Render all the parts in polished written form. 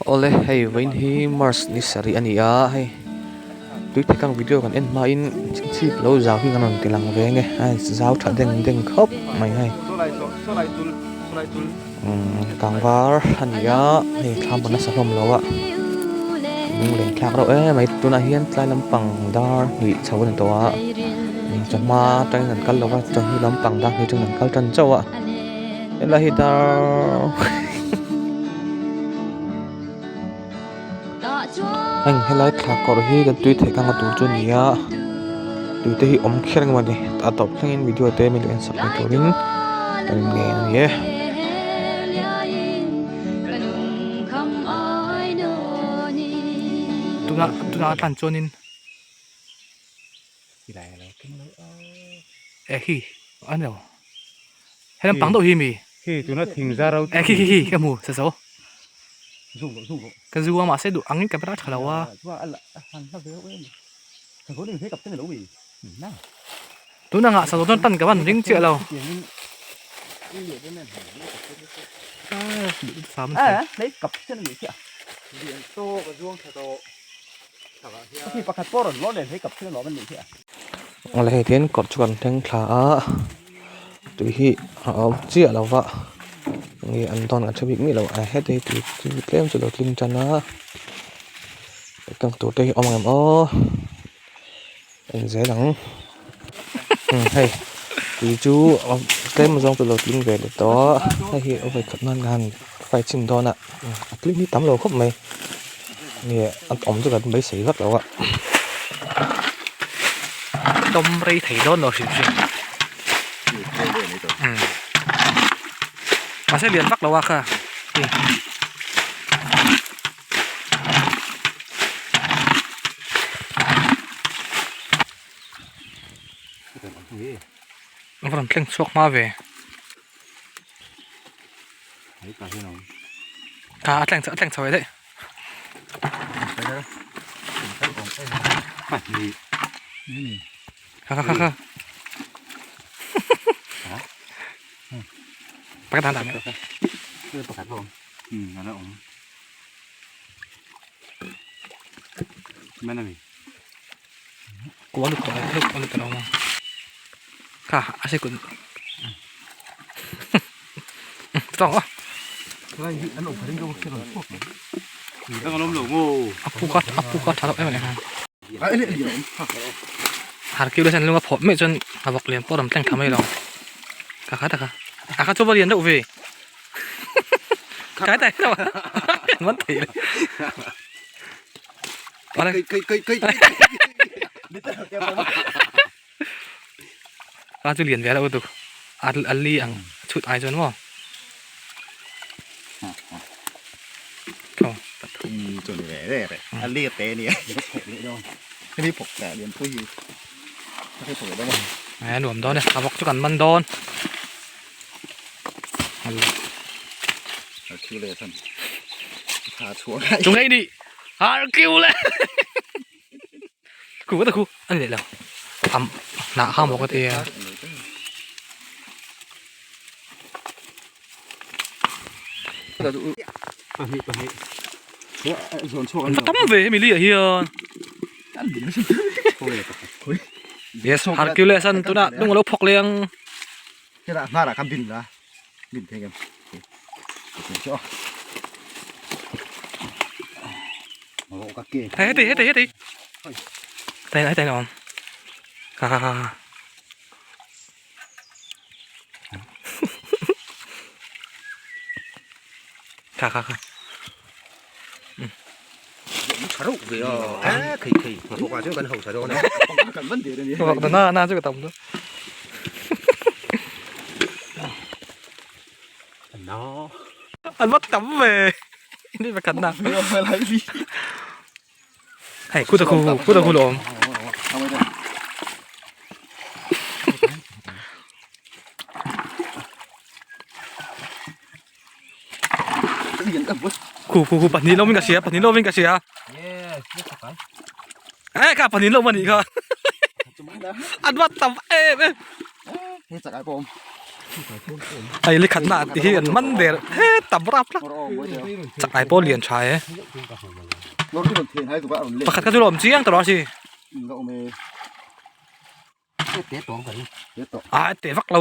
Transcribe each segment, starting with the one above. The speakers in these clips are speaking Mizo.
Awle hei vawiin hi march ni sarih a ni a hei tui thei kang video kan en hmain chhip lo zau hi kan rawn ti lang ve nge a zau tha deng deng khawp mai hei umm kangvar a ni a hei thlam pawh nasa hlawm lo a lunglen thlak reuh em mai tunah hian tlai lampang dar hnih chho a ni tawh a chawhma atangin an kal lo va chawhnu lampang dar hnih atangin an kal tan chauh a. Helai hi dar heng helai thla kawrh hi kan tui theih kanga tur chu a ni a tui te hi awm kher emaw ni a tawp thlengin video te min lo en sak ve turin ka in ngen a ni e. Tunah tunah a tlan chuanin e khi a ni lo he lampang deuh hi mi khi tuna thing zar ro e khi khi khi ka hmu sa zo ka zu a mahse duh angin camera a tha lo a tun angah sa zo chuan tan ka van ring chiah lo Awle hei hian kawr chu kan thleng thla a tui hi a awm chiah lo va nge an dawn an hre bik miah lo a heti hi tui chu tlem chu a lo tling tan a kang tur te hi a awm ang em aw en zel ang hei tui chu tlem zawng chu a lo tling ve leh tawh a hei hi a vawikhat nan ka han fight chhin dawn a a tling hi tam lo khawp mai. Nge a awm chu kan beisei vak lo a. Tawm rei thei dawn lo hrim hrim. Mahse lian vak lo a kha. A va rawn thleng chhuak hma ve. À a tleng a tleng chho daih. Kha kha kha kha. Pakhat dan dan. Kual lut tawh lut lut tawh lo kha a se kun tawng a a pu kha a pu kha tha lo em ani har kiu le chuan lung a phawh meuh chuan a vawk lian pawh a rawn tleng tha mai lo kha kha tak a a kha chu va lian deuh ve kai tai lo man thei le Ka chu lian ve lo tuk a li ang chhut ai chuan maw pathum chu ni ve ve re a li te ni a li phawk leh lian pui hi a li phawk leh dawn a nuam dawn e a vawk chu kan man dawn a khiu leh chan tha chhuak chu ngei ni har kiu le Khu ka ta khu a ni leh lo am hnah kha maw ka ti a. An va tam ve hemi li ah hian yes Hercules an tunah lung a lo phawk leh ang. Hei heti heti heti Heti heti awm ha ha ha kha kha kha na na chu ka tam chu An va tam ve Ni pakhat na Hei khu ta khu khu ta khu lo awm Khu khu khu pahnih lo min ka hria pahnih lo min ka hria Ê kha pahnih lo ma nih kha. An va tam em em. Hei likhat na tih hi an man der he tam rap la. Chakai pawh lian tha e. Pakhat kha chu lo awm chiang ta lo a si. A te vak lo.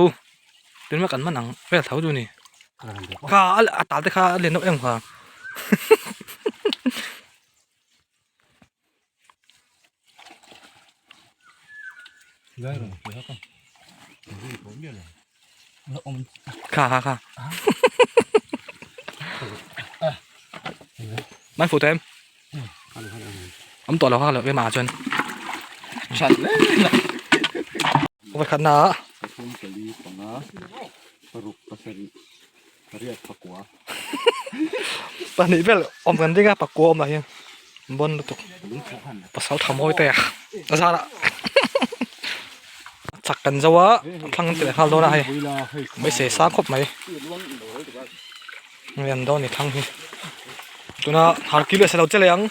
Tun kan man ang vel tho chu ni. Kha a tal te kha a lian deuh em kha. Kha kha kha. Man fu tem. Om tawh lo kha lo ema chuan. Chat le. Ova khat na. Pathum pali panga paruk pasarih pariat pakua. Pahnih vel awm kan ding a pakua awm lah hian bon lutuk pasal tha mawi te a a zar ah chak kan zo a thlang an ti leh nghal dawn a hei beisei sang khawp mai hei an dawn a ni thlang hi tuna har kil leh se lo che leh ang.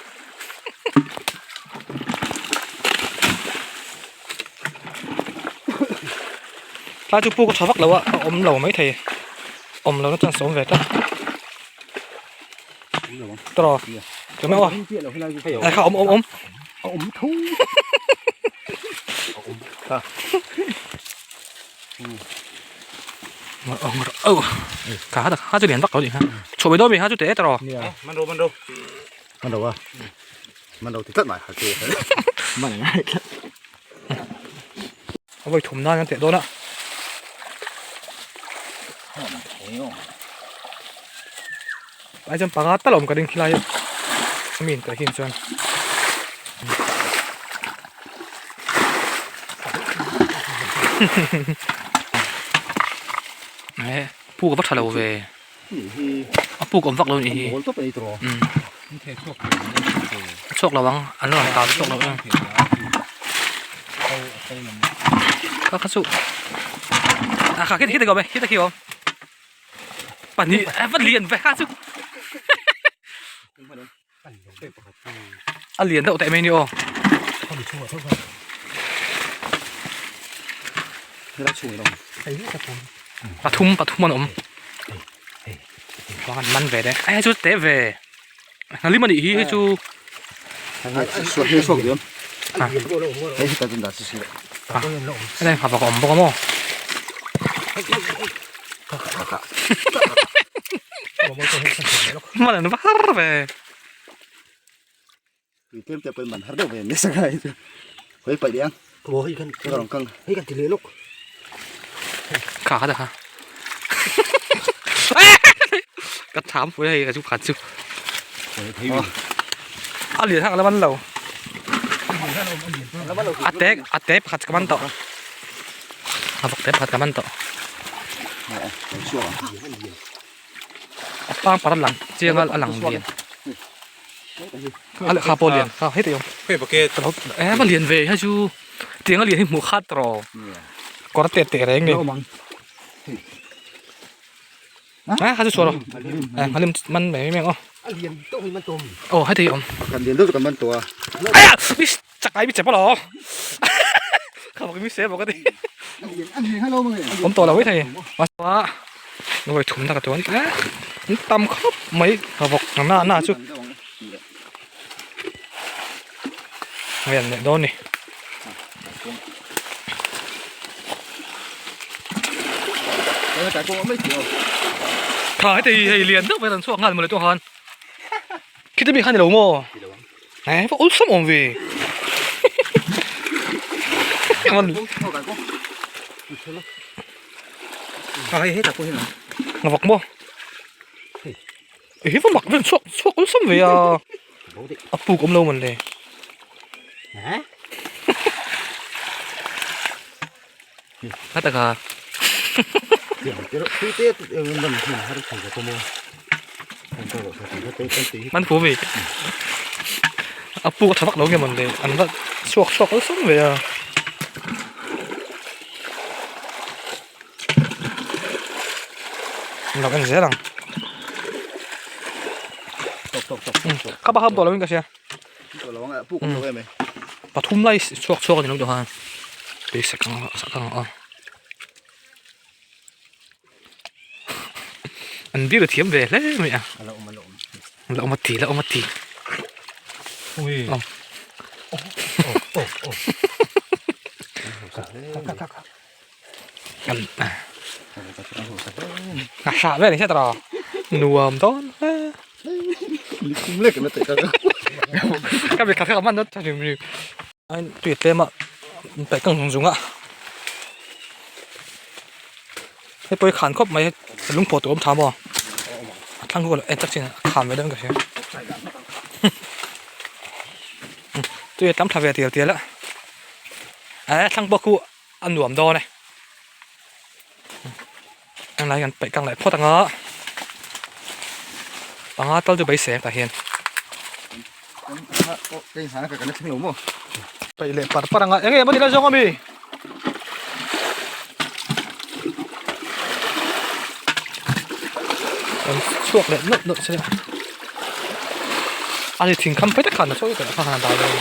Tlai chu puk a tha vak lo a a awm lo maithei awm lo na chuan sawm ve tlat tawh tuna aw ai kha awm awm awm a awm tho a awm kha awm oh kha kha chu lian vak lo ni kha chhuah ve dawn mi kha chu teh tawh man ro man ro man ro a man ro ti tlat mai ha chu man ngai tlat A vawi thum nan an teh dawn a. Ai chuan panga tal a awm ka ring khilai a mi in teh hin chuan. Eh puk a va tha lo ve. A puk awm vak lo nih hi. A chhuak lo ang an rawn tan chhuak lo em. Kha kha chu a kha khi khi awm e khi khi awm pahnih a va lian ve kha chu a lian deuh teh mai ni aw. Pathum pathum an awm chuan an man ve le ai chu te ve hnalim anih hi hei chu helai nghah a awm bawk a maw man an va har ve. Tui tlem te pawhin man har deuh ve nasa ka hei chu hawi paih leh ang aw hei kan ka rawn kang hei kan ti leh lawk kha kha kha ka tham pui hei ka chu khat chu a lian hak la man lo a te a te pakhat ka man tawh a vawk te pakhat ka man tawh a pang par a lang chiang a a lang lian a lehkha pawh lian kha heti awm hei bucket ka lo em a lian ve hei chu tiang a lian hi hmuh khat tawh kawr te teh reng ni a kha chu chhuah rawh a lim man mai mai ang aw a lian deuh hi man tawh mi aw heti awm kan lian deuh chu kan man tawh a aya mi chakai mi chep alawm kha bawk mi se bawk a ti awm tawh lo mai thei mahse vawi thum na ka tuan an tam khawp mai ka vawk na na chu hei an leh dawn a ni. Tha heti hei lian deuh mai a rawn chhuak nghal mawle tawh khan khiti mi kha ni lo maw. Nè, có út sắm ổn vì. Mình. Nó vật mua. Ý, có mặc viên suốt suốt út sắm vì à. Ấp pu cũng lâu mình lề. Hả? Hát à. Man phu mi a puk a tha vak lo nge mawn le an va chhuak chhuak awlsam ve a. An lo en zel ang. Ka ba ham tawh lo in ka hria. Pathum lai chhuak chhuak a ni lo tawh khan. Tui sak ang sak ang aw. An biru thiam ve hle mai a. A la awm a la awm. A la awm a ti la awm a ti. Ui. Awm. Oh oh oh. Ka ka ka. An a hra vel ni hriat rawh. Nuam dawn hle. Nikum lek na te ka. Ka mi kha kha man dawt tha rim rim. Tui tlem a paih kang zung zung a hei pawh hi khan khawp mai lung pawh tur awm tha maw a thlang kual en tak chin a khan ve dawn ka hria tui a tam tha ve tial tial a eh thlang pawh khu a nuam dawn e heng lai kan paih kang leh phawt ang a panga tal chu beisei ang tah hian paih leh par par ang a eng nge maw ti lai zawng ami kan chhuak leh nawlh nawlh se a ni thing kham phei tak khan a sawi tawh kha han dai dawn.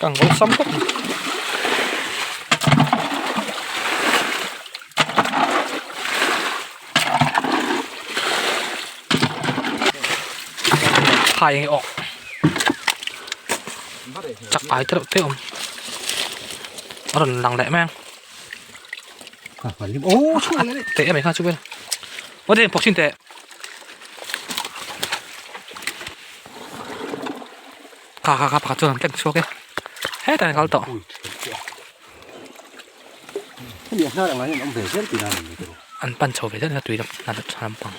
Kang awlsam khawp mai. Khai nge awk. Chak ai te reuh te awm. A rawn lang leh mai ang. Teh em mai kha chu vel. Aw te phawk chhin teh. Kha kha kha pakhat chuan an tleng chhuak e. Hetah hian kal tawh. An pan chho ve zel a tui lam lampang.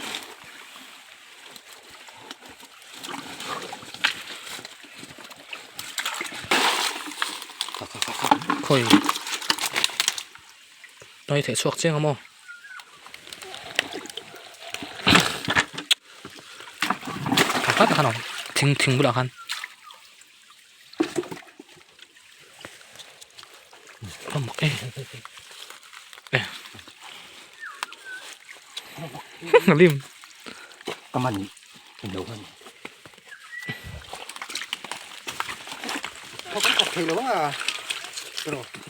Khawi Hnuai theih chhuak chiang a maw Tha tak khan a awm thing thing bulah khan A mak e A lim Ka man lo khan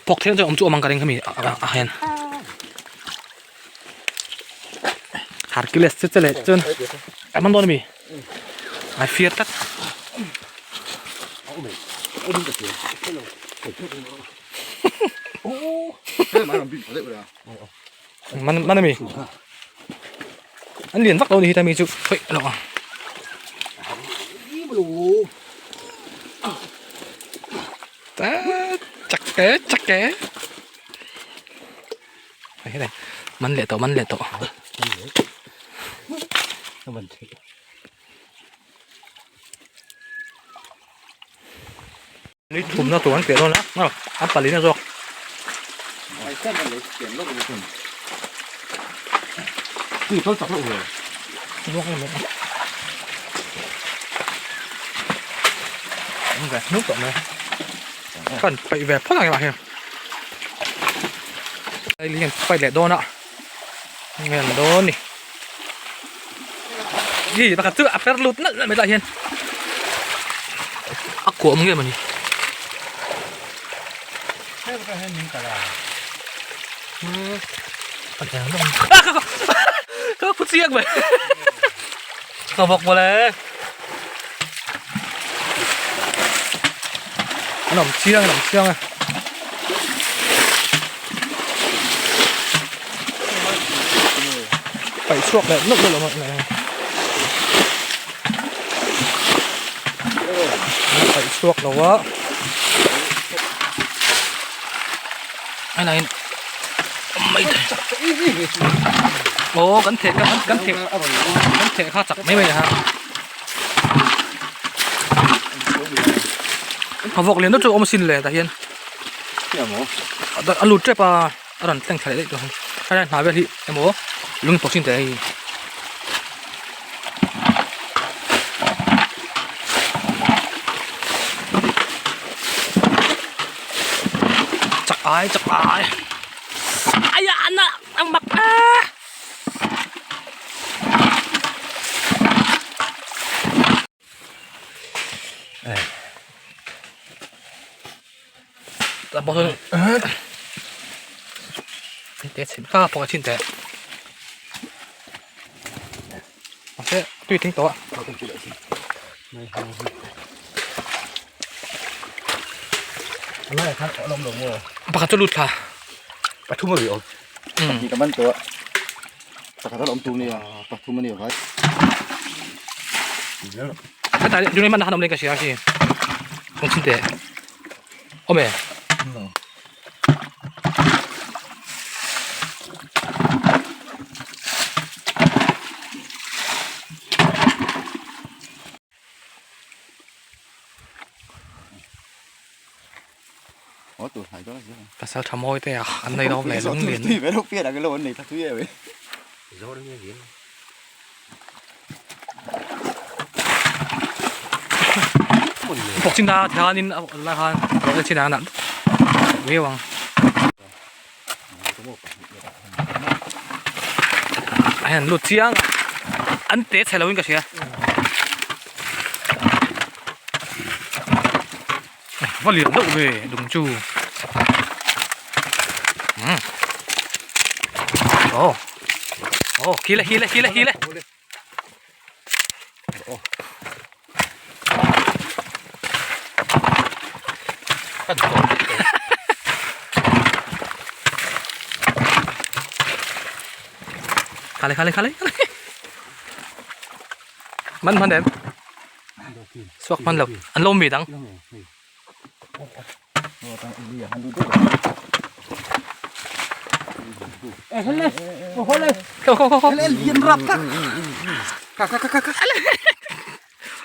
Phawk thei chuan awm chu awm ang ka ring khami ah hian Hercules che che leh chuan a man dawn ami ai fiar tlat Man man ami an lian vak lo ni hi ta mi chu hoi a lo ang. Chak te chak te hei này man leh tawh man leh tawh Ni thumna tur an piah dawn a, an palina zawk. Hnuk tawh mai kan peih ve phawt ang emaw hian hei hian fight leh dawn a nge an dawn ni Hi pakhat chu a per lut nalh nalh mai tah hian a kuah awm nge mawni ka phu chiang mai ka bawk mawle an awm chiang an awm chiang e. Paih chhuak leh nawlh nawlh awm a paih chhuak lo a a in mai thei aw kan theh kan kan theh kan theh kha chak mai mai a ha a vawk lian deuh chu a awm asin le tah hian a lut tep a a rawn tleng thla leh daih tawh a helai hna vel hi emaw lung pawh chin teh hei. Ai chak ai. Ai a na ang mak a. Ta bo thon. Te chim ka pok chin te. Mahse tui tling tawh a. Pakhat chu lut thla. Pathum a ri awm. Pahnih ka man tawh a. Pakhat a la awm tur nia. Pathum a ni vai. Hetah hian man han awm leh ka hria a khi. Awm chin teh. Awm e. Pasal tha mawi te a an nei lo ve lung lian. Bawk chin a thianin a lai khan rawh te chin a nalh viau ang. A hian lut chiang a an te chhe lo in ka hria. Va lian deuh ve lung chu. Umm. Oh. Oh, khi le khi le khi le khi le. Khale khale khale. Man man em. Suak man lo. An lo mi dang.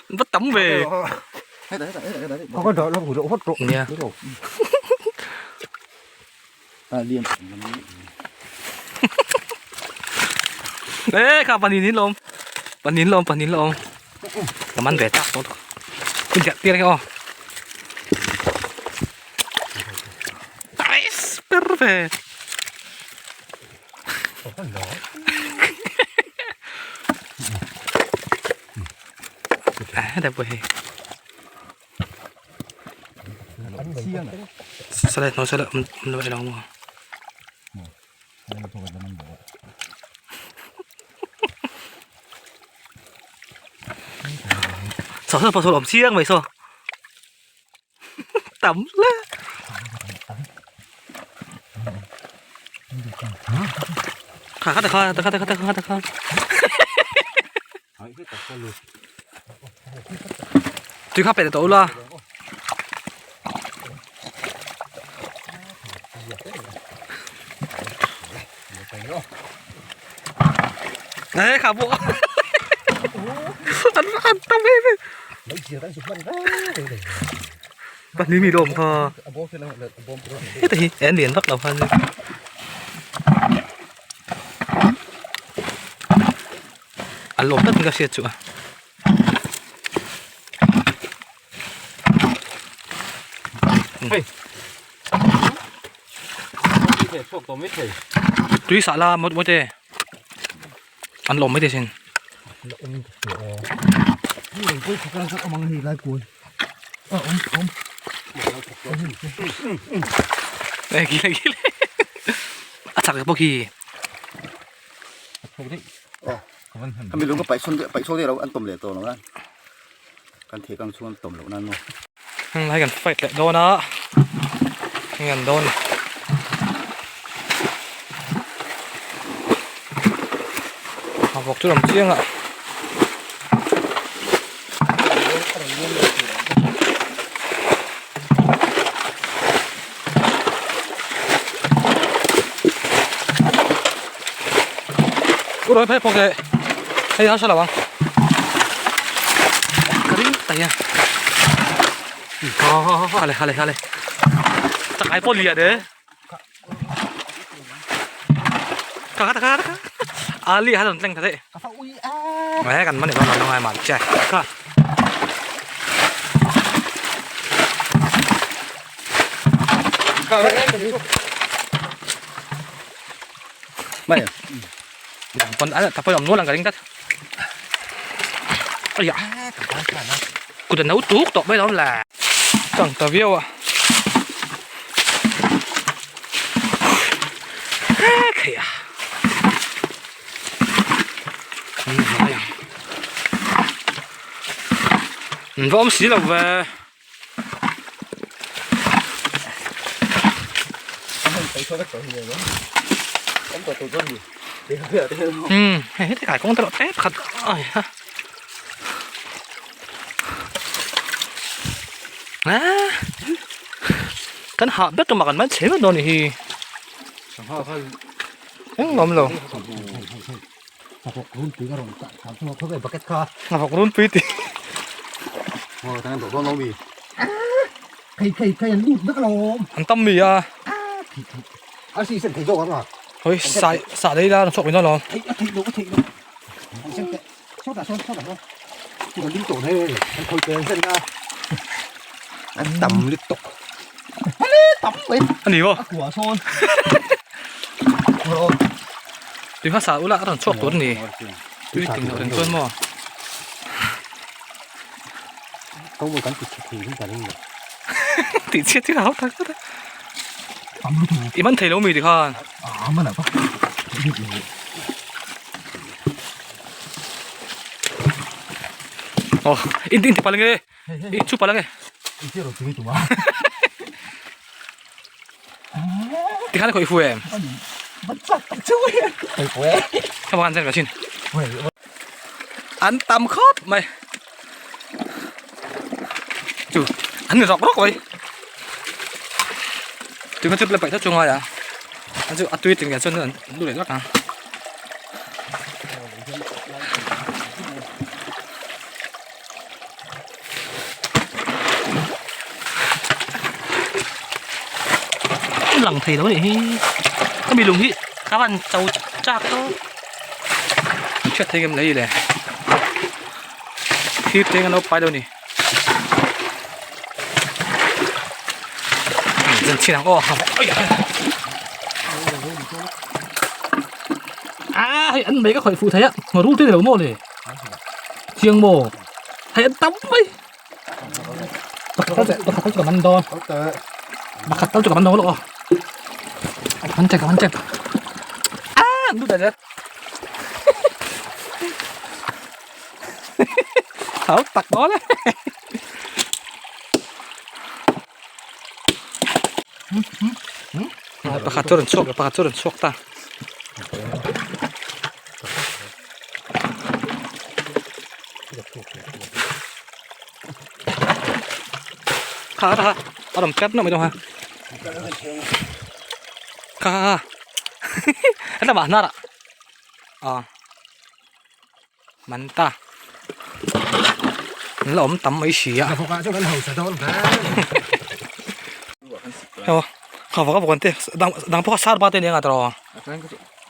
Vất tắm về. Nia. Ê, kha panin in lawm. Panin lawm, panin lawm. Ka man ve tak tawh. Kun chiah tir kha aw. Nice, perfect. À, đẹp quá. Sao lại nói sao lại nó lại đâu mà. Sao sao sao làm chiang mày sao? Tắm lá. Kha kha kha kha kha kha kha. Tui kha pe ta la. Ê khả bộ. Ăn ăn tao mê mê. Bạn đi mì lồm kho. Thế thì em liền bắt đầu hơn. An lawm takin ka hriat chu a. Tui sah la mawi te an lawm mai te sin. Ê ghi le ghi le. A chak pawh khi. Hemi lung ka paih sawn paih sawn lo an tawm leh tawh lo a kan thei kang chhung an tawm loh nan maw. Heng lai kan fight leh dawn a heng an dawn a vawk chu lam chiang a. Ui rồi phê phô kìa Hay đó sao là bằng Cái tay à Hale hale hale Chắc ai bó lìa đấy Kaka kaka kaka Ali ha lon tleng thade Mai kan mani lo ngai man che ka Mai. Pon ala tapoi om nual ang ka ring tlat. Aya. Kut a no tuk tawh mai lo la. Chang ta viau a. Khei a. An va awm si lo ve. Hei heti kai kawng te erawh tlem khat ai ha. Kan hah ber tumah kan man chhe ber dawn a nih hi. Engmah awm lo. Ngavawk runpui tih. An tam mi a. Hoi sai sa dei la chok min alawm. An tam lutuk. A ni maw? Tui hmasa ula a rawn chhuak tur a ni. Tui ting loh reng chuan maw? Tih chhiat chu hau tak tak a. I man thei lo mi tikhan. Aw in ti palh ange in chu palh ange. Tikhan a khawih fu em? Ka bawk an chen ve thin. An tam khawp mai. Chu an ni rawk rawk mai. Tui kha chu paih tlat chu ngai a. An chu a tui tling leh chuan an lu leh lak ang. Lang thei lo anih hi hemi lung hi ka van cho chak to hriat thei ngem lei le thir cheng an lo pai lo ni zan chhin ang aw a hei an mei ka khawih fuh thei a rul te ni lo maw le chiang maw hei an tam mai pakhat tal pakhat tal chu ka man dawn pakhat tal chu ka man dawn lawk aw man chek man chek a an lut a hau tak dawn e pakhat chu a rawn chhuak pakhat chu a rawn chhuak ta. Kha kha a rawn pet nawk mai dawn kha kha kha heta mah hnar ah aw man ta an la awm tam mai si a aw kha vak a vawk an te dang dang pawh kha sar ba te nia nga tawh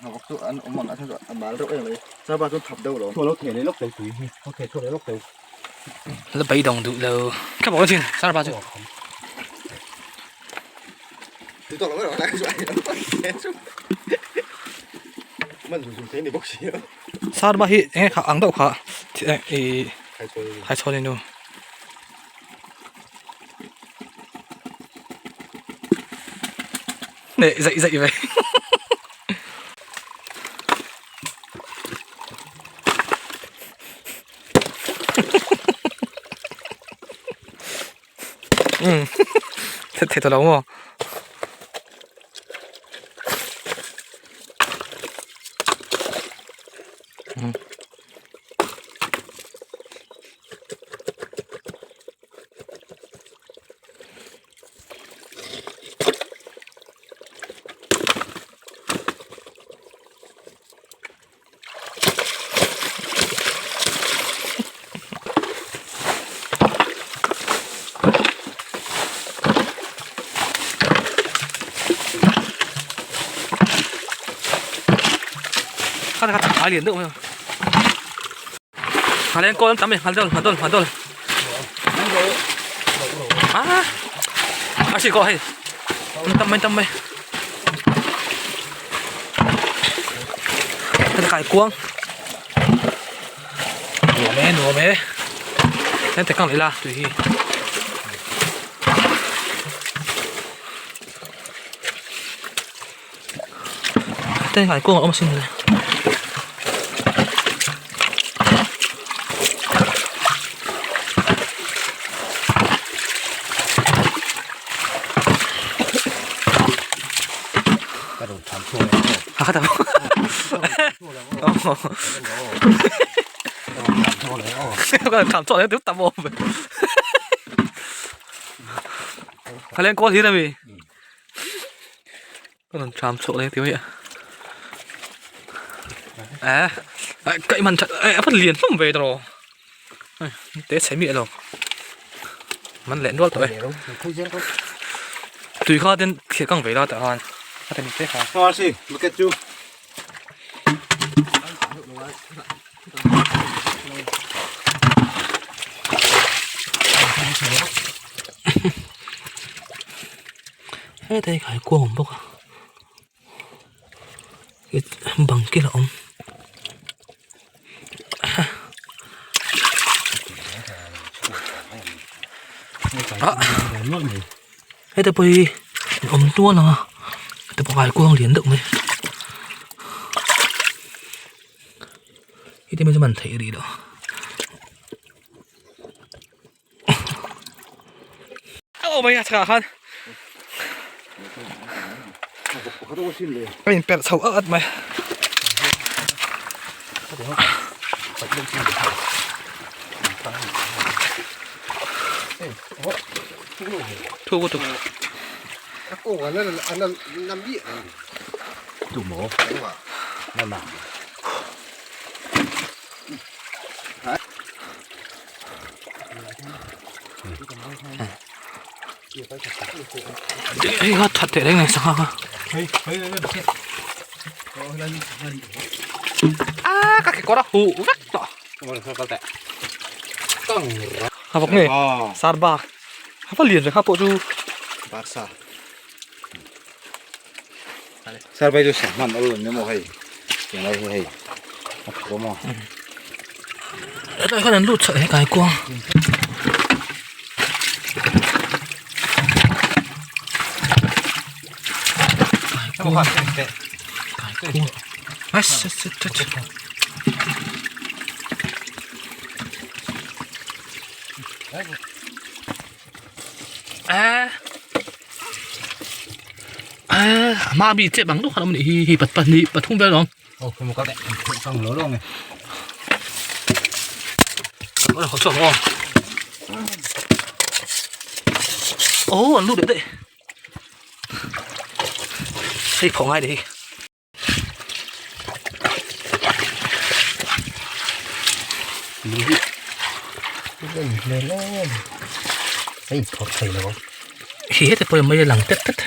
Ngavawk chu an awm ang a chuan a mal reuh em mai sar ba chuan thap deuh lo. Lo theh leh lawk teuh tui hi lo theh chhuak leh lawk teuh. La beidawng duh lo. Ka bawk chin sar ba chu. Tui tawk lo mai rawh lai chu ai lo chu. Man zum zum thei ni bawk si a. Sar ba hi enge kha ang deuh kha i haichhawn i nu. Nè, dậy dậy về. Ừ. Thật thật đúng không? Ừ. Kha kha a lian deuh mai a. Nghaleng kawl an tam e nghaldawl nghaldawl nghaldawl. A a hri kawh hei. An tam mai an tam mai. Kan kai kuang. Nuam e nuam e. Kan te kang ila tui hi. Tên hải quân ông xin này. À, cái thảm chọn tiếp tạm ôm. Phải lên có gì đâu mì. Cái thằng thảm chọn lên tiêu vậy. À, cái màn trận, phát liền không về rồi. Té cháy miệng rồi. Man lẹn luôn rồi. Tùy kha tên thiệt căng về đó tại han. Tên té kha. Hoa si, một cái chú. Hei đây khai kuang bawk a bang kil a awm ah heta pawh hi awm tual ang a heta pawh kai kuang lian deuh mai heti mai chu man theih rih loh. Oh my god, khan. Cái mình bẹt sầu ớt mày. Thu cô tụ. Tụ mổ. Nằm nằm. Hei kha that teh reng nei sangha kha. A ka kekawr a huh vek tawh. A vawk nge sar bak a va lian ve kha pawh chu. Barsa. Sar bai chu sahman awl an ni maw hei. Tiang lai hi hei. A thuk awm a. Hetlai khan an lut chhoh he kai kuang. Kai kuang. Kai kuang. Ai se se se se. A a ma bi che bang lu khan awm anih hi hei pat pahnih pathum vel a awm. Ồ, anh lút được đấy. Hei phawh ngai daih hi. Hi heti pawh mai a lang tet tet.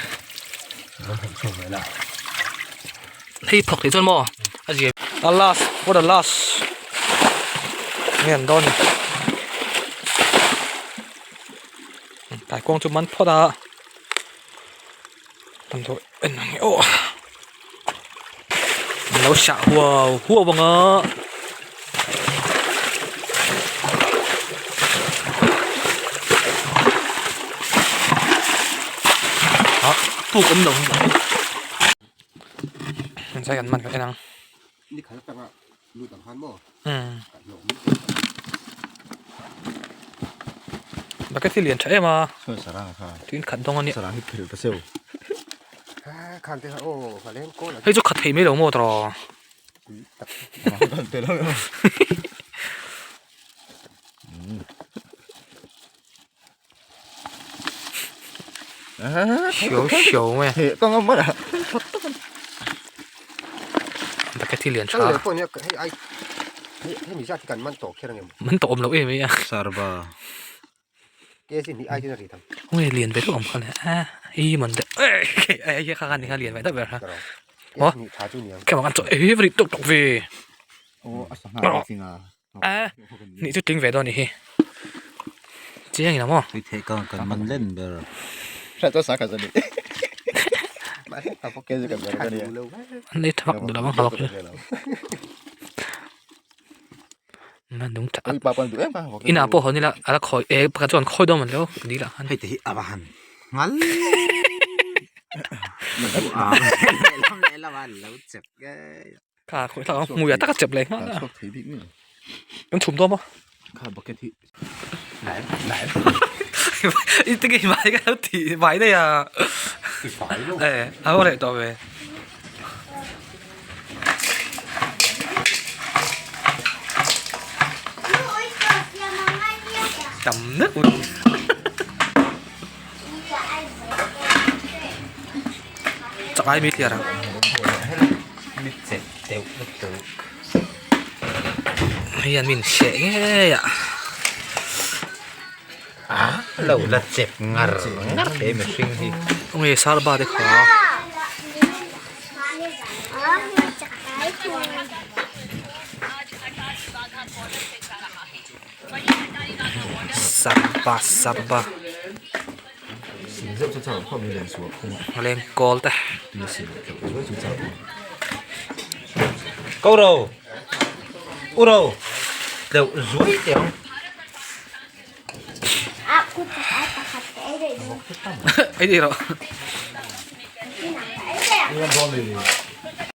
Hei phawk tih chuan maw a zia a last for the last nge an dawn ni taikuang chu man phawt a damdawi en ang aw an lo sah huau huau ang a. Ah puk awm lo zai an man kan en ang bucket hi lian tha em a tuin khat dawng a nia hei chu khat thei mai lo maw tawh Hio hio mai a. Bucket hi lian tha. Man tawh awm loh em mai a. Nge lian ve deuh awm kha le a i man deuh eh kha kha ni kha lian ve deuh ber kha. Aw khe mah khan chaw ei ri tawk tawk ve. A nih chu tling ve dawn anih hi chiang in ang maw. Tui theih kang kan man len ber. Hriat chuan sa khat a ni. An ei tha vak duh lo ang nghavawk hi. Inah pawh hawn ila a la khawi eh pakhat chuan khawi dawn lo dil ah khan. Hei te hi a va han ngal Kha khawi thlak ang hmui ah tak a chep leh nghal a. Kan chhum dawn maw? Kha bucket hi I tinge i vai ka lo ti vai daih a. I fai lo. Eh a ho leh tawh ve. Tam deuh ul. Chak ai mi tliar ang. Hei an min hreh ngei a. A lo la chep ngar ngar hle mihring hi. Nge sarba te kha. Sarba sarba. Leng kawl te. Câu đầu U đầu Đều dưới tiếng Ei ti rawh.